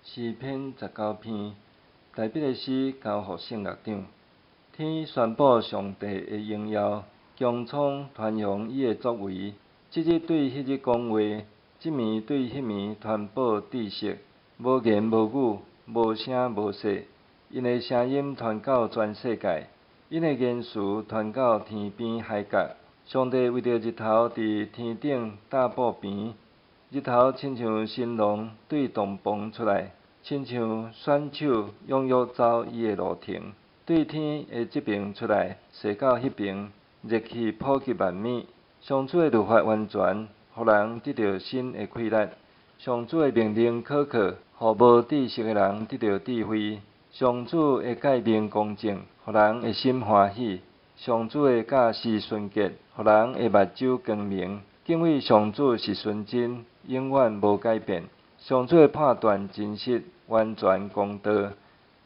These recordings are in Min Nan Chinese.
詩篇19篇，大衛的詩交予聖樂長。天宣布上帝的榮耀，穹蒼傳揚伊的作為。這日對彼日講話，這暝對彼暝傳報知識。無言無語，無聲無息，𪜶的聲音傳到全世界，𪜶的言辭傳到天邊海角。上帝為著日頭佇天頂搭布棚，日頭親像新郎對帳篷出來，親像選手踴躍走伊的路程。對天的這爿出來，踅到彼爿，熱氣普及萬物。上主的律法完全，予人得著新的氣力。上主的命令可靠，予無知識的人得著智慧。上主的誡命公正，予人的心歡喜。上主的教示純潔，予人的目睭光明。敬畏上主是純真，永遠無改變。上主的判斷真實，完全公道。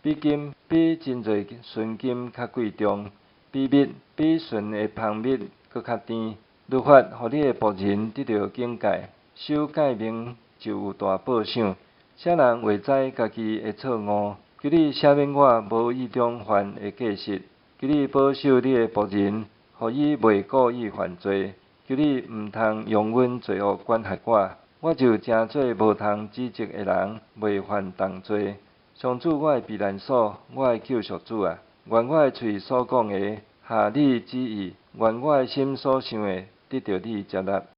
比金比真濟純金較貴重，比蜜比純的蜂蜜閣較甜。律法予你的僕人得著警戒，守誡命就有大報賞。啥人會知家己的錯誤？求你赦免我無意中犯的過失。求你保守你的僕人，予伊袂故意犯罪。求你毋通容阮罪惡管轄我，我就成做無通指責的人，袂犯重罪。上主，我的避難所，我的救贖主啊！願我的喙所講的，合你旨意；願我的心所想的，得著你接納。